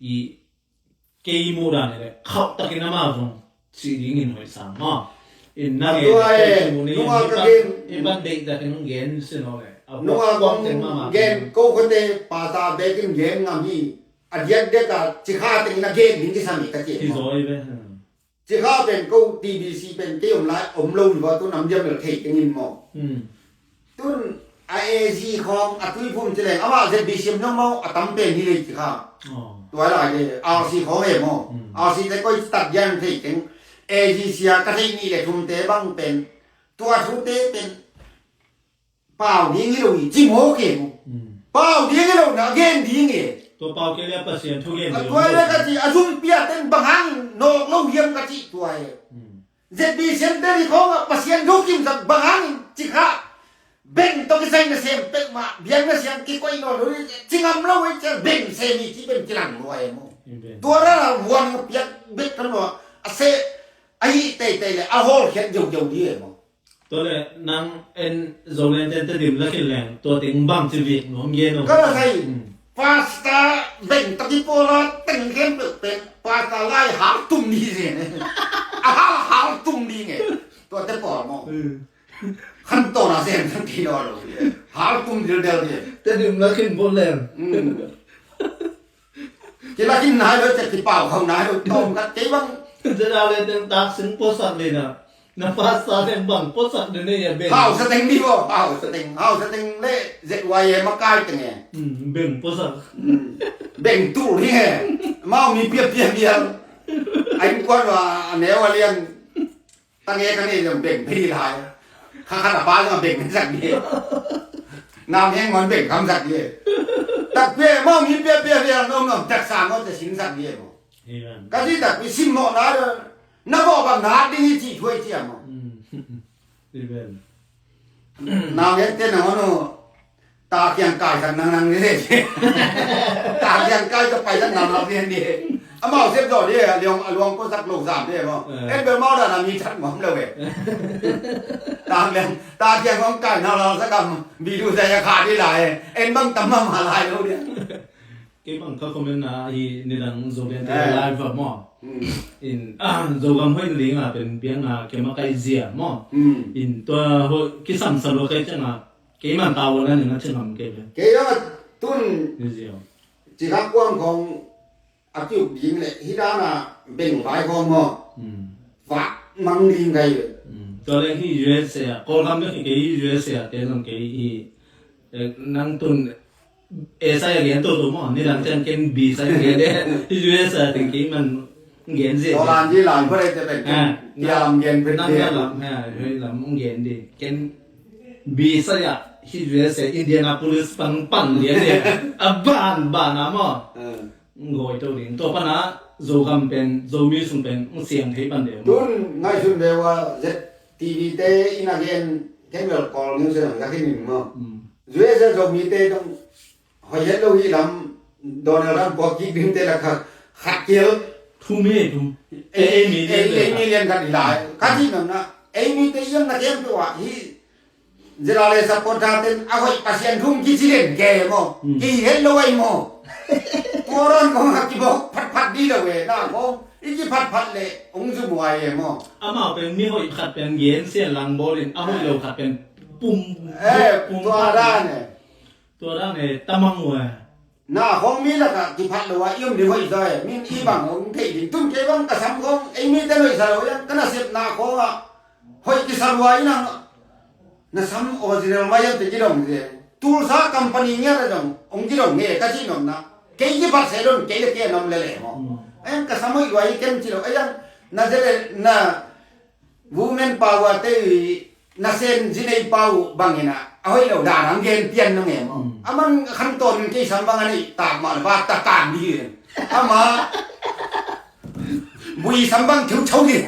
i kei muh dan le khauh takin amau zong cih dingin hoih sang maw. In na ngen kei muh ni nunga ka gen i ban deih takin hong gen si no le a huak kuang teng mahmah gen ko khote pata bekin gen ngam hi. A diakdiak a Cikha teng na gen ding kisam hi ka ci hi zaw hi ve. Cikha pen ko T B C pen kei om lai om lo hi va, tun am diam bel thei keng in maw. Tun a A G khawng a tuiphum ci leng amah Z B C M nong maw a tam pen hi lei Cikha. Tua lai le R C khawng e maw. R C te koi tat diam thei keng. A G sia ka thei nih le thumte bang pen tua thute pen pau ding hi lo hi ci mawk e maw. Pau ding hi lo na gen ding e. Tua pau kei le Pasian thu gen a ding tua le ka ci a zum pia ten bang hang nawk lo hiam ka ci tua e. Z B C M te ri khawng a Pasian thu kimsak bang hang in Cikha beng tawh kisai nasem pek mah biang nasiam kikoih nawn lo hi ci ngam lo hi ci beng sem hi ci beng kilang lua e maw. Tua ra vuan piak bek kan lua a se ahi teitei le a hawlkhiat geugeu ding e maw. Tua le nang en Zoland ten Tedim la khin leng tua teng bang ci vik nuam gen uh. Ka la thei. Pasta beng taki pawl a teng khem peuh pen pasta lai hal tum ni zen e. A hal hal tum ni nge. Tua te pawl maw. Khan tawna zen taki lo lo. Hal tum dildel ni. Tedim la khin pawl leng. Kila khin nai lo, cia kipau khau nai lo, tawm khat kei bang. Zeda le teng tak sing puasak le na. Na pasta teng bang puasak de ne ya beng. Hau sa teng ni bo, hau sa teng, hau sa teng le Z Y A makai teng e. Beng puasak. Beng tu ni e. Mau mi pia pia pia. Ai kuan wa a neu a lian. Tang e ka nei zong beng phei lai. Kha khat a pa zong a beng sak ni. Nam heng ngon beng kham sak ni. Tak pia mau mi pia pia pia nom nom tak sa ngon te sin sak ni mo. Ka ci tak pi sim mo na. Na bo bang na ding i ci thuai ci mo. Nam heng te na ngon o. Ta kiang kai sak nang nang ni. Ta kiang kai ka pai sak nang nang ni ni. Amau sep zo ni, a luang, a luang ko sak lo zam ni mo. En bel mau da na mi chat ngom lo e. Ta kiang, ta kiang ngom kai na lo sak am, bi du sa ya kha ni lai. En bang tam ma ma lai lo ni. Kei bang ka comment na hi ni dang zo lian te live mo. In, zo gam hoi ni nga pen piang a kei ma kai zia mo. In tua ho kisam sa lo kai chang a Kei man tavuan a ning a chin ngam kei ve. Kei dang a tun Ni zio. Cikha kuang khong a kiuk ding le hi dan a beng vai khong maw. Vak mang ding kai ve. Tua leng hi U S A a, Kawlgam bek hi kei hi U S A a te zong kei hi, eh, nang tun A sai a gen to to maw, ni dang ciang ken B sai a gen de. Hi U S A a teng kei man gen zia. Tawlan di lan pha le te pen ken pia lam gen pen nang pia lam ha, hoi lam ong gen di. Ken B sai a hi U S A Indianapolis pan pan lian lian a ban ban a maw. Ngoi to ding. Tua pan a Zogam pen, Zomi sung pen ong siang thei pan de maw. Tun ngaihsun ve ua Z T V te in a gen ken wel Kawl News in a gen in maw. U S A Zomi te tong hoih het lo hi lam Donald Trump kua kik ding te la kha khat kial. Thum hi thum. Ei mi lian khat hi lai. Ka ci nang na ei mi te iam na kem tua hi. Zila le supporter ten a hoih Pasian thum kici den ke mo. Ki het lo ai mo. Tua ron kong a kibok phat phat di lo e na kong i ki phat phat le ong zu buai e mo. Amau pen mi hoih khat pen gen sian lang bawlin a hoih lo khat pen pum. Eh, pum tua dan e. Tua dan e tamang ua. Na hong mi lakah kiphat lo a i om ding hoih zaw e. Min i bang hong theih ding tun kei bang ka sam khong ei mi te hoih sa lo iang ka nasepna khong ah hoih kisa lua i nang. Na sam original mai iang te kidong zie. Tulsa company ngiat a zong hong kidong nge ka cih nopna. Kei kiphat se don kei le kei a nom lele maw. Iang ka sam hoih lua i ken ci lo iang na zele na Women power te i nasem zinei pau bangin a hoih lo dan ang gen pian nang em. Aman khan ton kei sam bang a nei tak mah le ba ta kan di. Ama bui sam bang thiu chau di.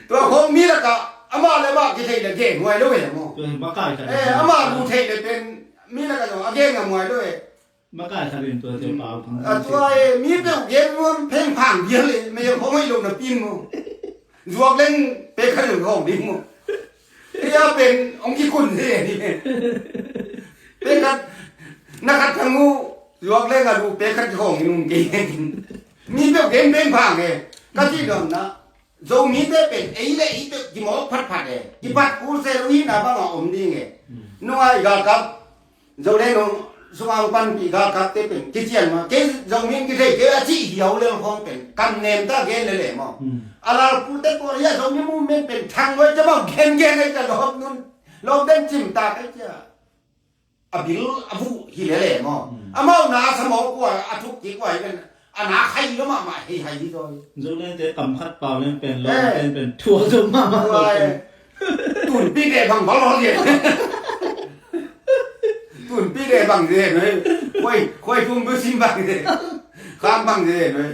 Tua khong mi laka ama le ba ki thei le gen huai lo em. Ama lu thei le pen mi laka lo a gen ngam huai lo em. Makai khat in tua tua pau kong a tua e mi peuh gen nuam pheng phang dial e mei a khong hoih lo na pin mo. Zuak leng pek khat hong ding maw. Kei a pen hong kikun se ni. Pek khat, na khat thang uh, zuak leng a lu pek khat hong in um kei. Mi peuh gen beng phang e. Ka cih dong na. Zomite pen ei le ei peuh kimawk phatphat e. Kipat kul se lo hi na bang a om ding e. Nungai galkap Zo le nung sungah hong panpih galkapte pen kician mah. Kei Zomi in kithei kei a cih hiau lel khawng pen kam nem ta gen lele maw. A lalpute pawl hi a Zomi movement pen thang loi ca mah gen gen ei ca lawp nun lawp den cim ta kei cia. A bil a vuh hi lele maw. Amau na a sa maw kua a thuk kik kua hi pen a na khai lo mahmah hei hai hi zaw hi. Zolente kam khat pau leng pen lawm pen pen thua zo mahmah lo pen. Tunpi de bang bang lo de. Tunpi de bang de noi. Khuai khuai tum bu sim bang de. Kham bang de noi.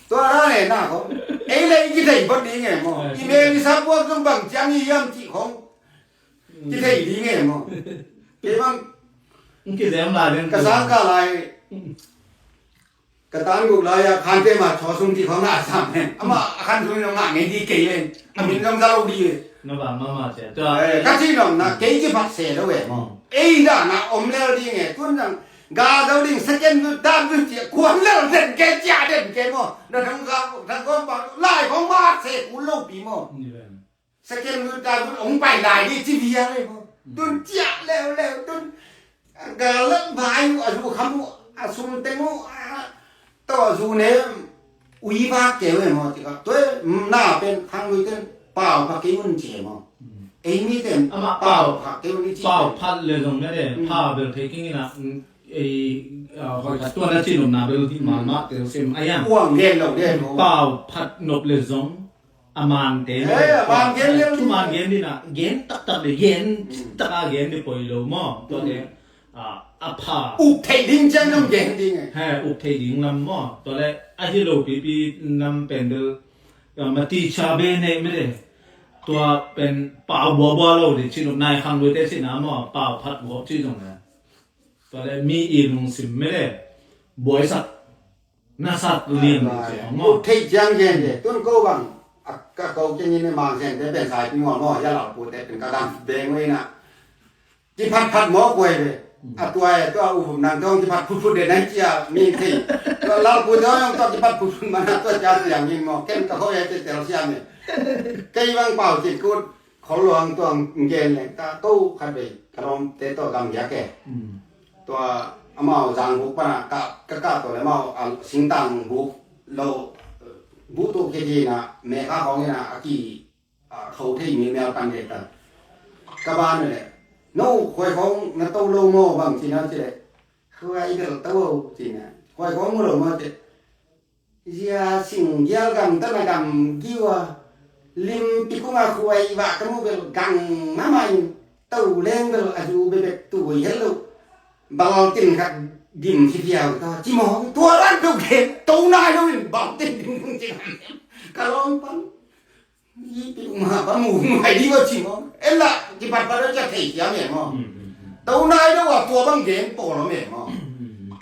Tua ra le na ko. Ei le i kithei bot ding e maw. I me i sa buak zong bang ciang i hiam cih khong. Kithei ding e maw. Kei bang. Kizem lai den. Ka sang ka lai. Ka tan guk lai a khante ma chaw sung ti khong na a sam hen. Ama a khan sung nong ngah ngei di kei hen. A min nong za lo di hen. Na bang mama cia. Tua. Eh, ka ci nong na kei ki phat se lo we mo. Ei da na om lel di nge. Tun nang ga zo ding second du dan du cia. Kuan lel den ke cia den ke mo. Na thang ga thang gom ba lai khong ma se ku lo pi mo. Ni ben. Second wheel ta tun hong pai lai dih ci vial ei maw. Tun ciah leuleu tun. Gal lak vai uh a zu kham uh a sum teng uh a tawh zu ne ui vak keu ei maw. Cikah tua na pen khang lui ten pau pha kei un ci ei maw. Ei mi ten amah pau pha kei un i ci. Pau phat le zong na de pha bel thei kingin ah ei hoi khat tua na ci nopna bel hih mahmah tel sim a yang. Uang gen lo de maw. Pau phat nop le zong a man te. Eh, a man gen lel. Thu man gen ding a, gen taktak le gen taka gen ding poi lo maw. Tua te a pha. Uk thei ding ciang dong gen ding e. He, uk thei ding lam maw. Tua le a hi lo pipi nam pen bel ma ti cha be ne me le. Tua pen pau bua bua lo ding cin uk nai khang lui te cin a maw. Pau phat gawp ci zong le. Tua le mi i lungsim me le. Buaisak na sak lian lo ci a maw. Uk thei ciang gen de. Tun ko bang a ka ko ciang in mang sen te pen sai pi maw maw ya lau pu te pen ka gam beng wei na. Kiphat phat maw kuai ve. A tua e tua u vum nang tong kiphat phut phut de nai cia mi thei. Tua lau pu tong yong tua kiphat phut phut mana tua cia tiang in maw ken ka hoi e te tel siam e. Kei bang pau cin kut khol luang tuang gen leng ta ko khat vei ka lawm te tua gam giak e. Tua amau zang buk pana ka ka tua le amau singtang buk lo buk tu kiti na me ka hong ina a ki a kho thei mi mel pan de ta. Ka ban le no khoi khong na to lo mo bang ci na ci le. Khoi bel to ci na. Khoi khong mu lo mo ci. Zia sing gial gam tana gam giwa lim pikung a khuai wa ka mu bel gang mama in to leng bel a zu bebek tu hello. Bal tin khat dim si piau ta ci mong tua ran tu gen to nai lo in bal tin dim tung ci ka lawm pan. Ipi uma ba mu mai di ko ci mo. Ella kipat pada ja thei kia me mo. Tau nai da wa tua bang gen po lo me mo.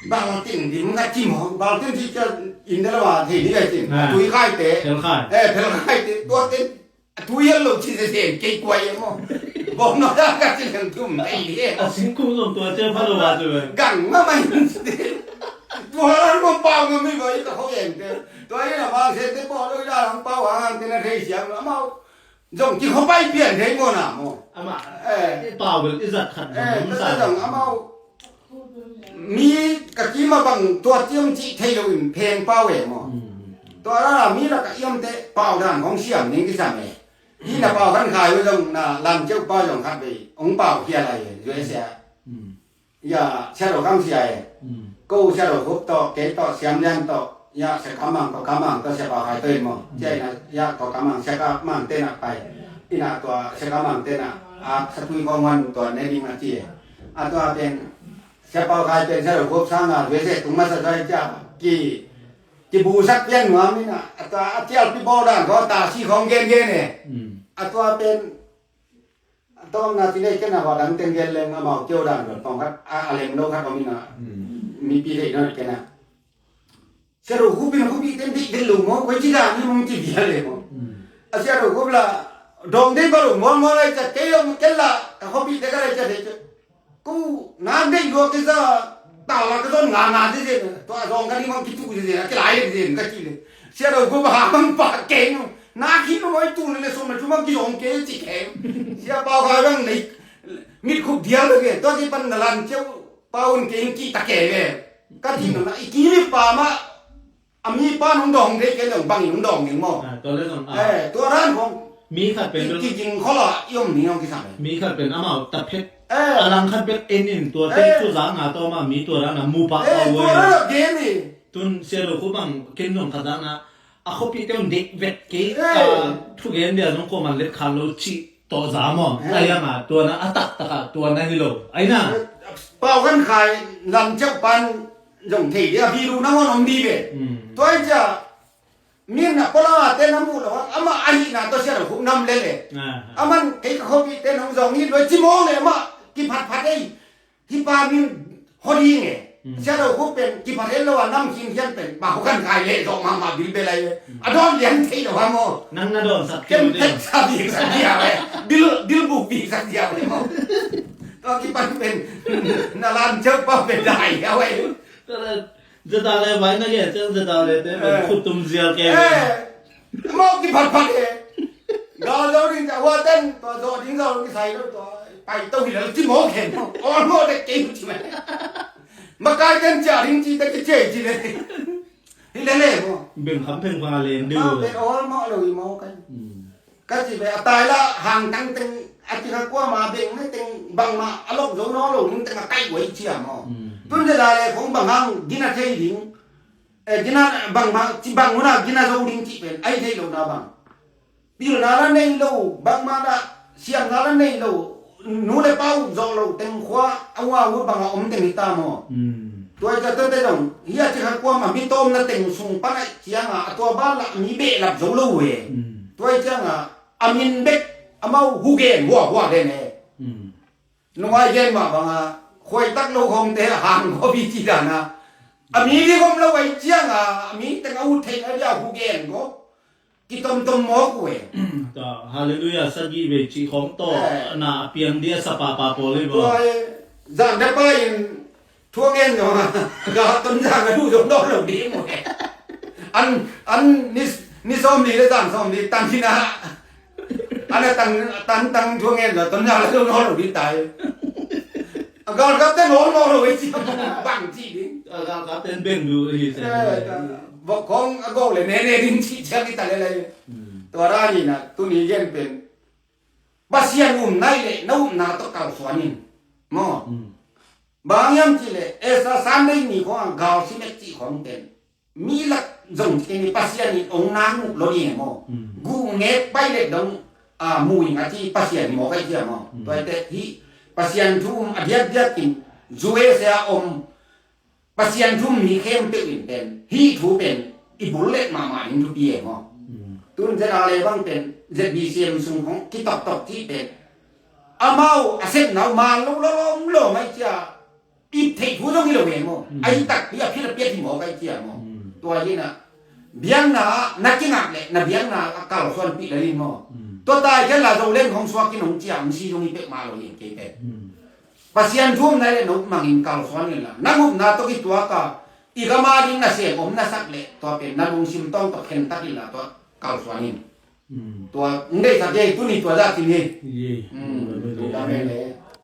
Bang ting di mu ka ci mo. Bang ting ci ka in da wa thei di ka ci. Tui khai te. Phel khai. Eh, phel khai te. Tua te. Tui yal lo ci se sen kei kuai mo. Bom no da ka ci leng tum thei di. A sing kum zong tua ce pha lo wa tu. Gang ma mai. Tua ran mo pau mo mi ko i ka ho yen te. Tua ina bang se te pawh lo ina lang pau hang te na thei siam lo amau. Zong ki kho pai pian thei mo na mo. Amah pau bel i zat khat zong amau. Mi ka kima bang tua tiam cih thei lo in pheng pau e mo. Tua la mi la ka iam te pau dan hong siam ning ki sam e. Hi na pau kan khai lo zong na lam ceu pau zong khat bei hong pau kia lai e. U S A. Ya, sia lo kam sia e. Ko sia lo hup to, kei to, siam lian to, ya, sia kamang to, kamang to, sia pau hai to in mo. Sia ina, ya, to kamang, sia kamang te na pai. Ina to, sia kamang te na, a, sia tui kong wan to, ne ding na ci e. A to a pen, sia pau hai pen, sia lo hup sang a, ve se tung ma sa zai cia, ki, ki bu sak pian nuam ina, a to a tial pi bo dan ko, ta si kong gen gen e. A to a pen, Tawmna ci nei kena hua dang teng gel leng amau keu dan lo pawng khat a lem lo khat om ina mipi theih nawn kena. Sia lo hupin hupi ten deih del lo maw koi ci dan hi mong ci bia le maw. A sia do gop la dong dei ba lo mual mual lai cia kei om ken la ka khuapite ka lai cia dei cia. Ku na dei lua kei sa ta la ka zon nga nga dei zen tua zong ka ni mang kitu dei zen a kilai dei zen ka ci le. Sia do gop ha mang pa keng na khi no moi tu le som le tu mang ki zong kei ci keng. Sia pau ka bang nei mit khup dial lo ke tua ki pan na lan ciau pau un keng ki ta ke ve. Ka ci no na i ki le pa ma A mi pa nong dawng thei kei dong bangin nong dawng ding maw? Ah, tua le zong, ah. Eh, tua dan khong. Mi khat pen ki, ki jing khol ah i om ni ong kisam. Mi khat pen amau ta phet. Eh. A lang khat bek en in tua te, eh, tu za nga tawm a mi tua dan a mu pah, eh, pah tua dan a gen ni. Tun sia do khu bang ken zong khat dan a a khuapite un dek vet kei, eh, a thu gen dia zong ko man let khan lo ci tawh za maw? Eh. A yang a tua na a taktak a tua na hi lo. Ai na. Eh, pau kan khai lam ceu pan zong thei dia, video nangawn om dih ve. Mm. Tua hi cia, min a pawlangate na muh lo a, amah ahihna tawh sia lo khuk nam lele. Ah, ah. Aman kei ka khuapite nong zong hi lo ci mawng le amah kiphatphat ei. Hi pa min hot hi nge. Mm. Sia lo khuk pen kiphat het lo a nam khinkhian pen, ba hok kan kai leh zawh mahmah bilbel ai ve. Mm. A dawn lian thei lo ha maw. Nang na dawn sak ken thei lo thek sa bik sak dia ve. Bil, bil buk bik sak dia ve maw. Tua kipan pen na lam ceu pa pen dai a ve. Zeta le vai na ge ciang zeta le te, eh, khut tum zial ke. Eh, mau kiphatphat e. Gal zo ding ca hua ten tua zo ding zo kisai lo tua pai to hi lo ci mau khen. Ol mau te kei ci mai. Makai ten cia ding ci te ki cie ci le. Hi le le mo. Beng kham pheng pha le deu. Mau te ol mau lo hi mau kan. Hmm. Ka ci ve a tai la hang tang teng a ci kha kua ma beng ne teng bangmah a lok zo nawn lo ding teng a kai guai cia maw. Mm. Tun zia da le khong bang hang gina thei ding. Eh, gina bangmah ci bang huna gina zo ding ci pen ai thei lo na bang. Pilna la nei lo bangmah na siamna la nei lo nu le pa uh zawh lo teng khua a ua uh bang a om teng hi ta maw. Mm. Tua i ca tawte zong hi a ci kha kuam a mi tawmna teng sung pan aih cianga a tua ban lah mi behlap zo lo uh e. Mm. Tua i cianga a min bek amau hugen huahua den e. Mm. Nungai gen mah banga khuaitak lo khawmte hang khawpi ci dana a mi ding om lo aih cianga a mi teng a ut theihna dia hugen ko. Kitomtom mawk uh e. Tua, Hallelujah, sagih vei cih khawng tawh, eh, na a piang dia sapapa pawl hi baw. Tua, eh, zan dapa in thu a ngen zong a, ga ton zang a duh zong dawn lo ding uh e. An, an ni, ni sawm li le zan sawm li tan hi na. An a tan, tan tang thu a ngen zong ton zang a duh dawn lo ding tai. A galkapte nawl mawk lo ei ci bang ci ding. A galkapte beng duh hi se. Eh, ta, vok khawng a go le nene ding ci ciang i ta le le. Hmm. Tua dan in a tuni gen pen Pasian um nai le na upna tawh kalsuan in. Maw. Hmm. Bang hiam ci le Esther Sunday ni khawng a gal si mek ci khawng pen mi lak zong ci kei ni Pasian in ong nang uh lo ding e maw. Mm. Guh ngek pai let dong, ah, mu ing a ci Pasian hi maw kai cia maw. Mm. Tua i te hi Pasian thu um a diakdiak in U S A om Pasian thu um mi khempeuh in pen hi thu pen i bul let mahmah ding thupi e maw. Mm. Tun zia da le bang pen Z B C M sung khawng kitoktok ci pen amau a sepna uh man lo lo lo lo mai cia. Ip theih thu zong hi lo ve maw. Mm. A hi takpi a phit a piat hi maw kai cia maw. Mm. Tua hi na biakna ah na kingak le na biakna a kalsuanpih lel in maw. Mm. Tua tai khian la Zoland hong suak in hong cia hong si zong hi pek mah lo hi kei pen. Mm. Pasian thu um nai le na up mangin kalsuan in la na upna tawh kituak a i gam a ding na sem om na sak le tua pen na lungsim tawng tawh khen tak in la tua kalsuan in. Mm. Tua ng deihsak hi tuni tua zah cin hi. Ye. Mm. Amen. Amen.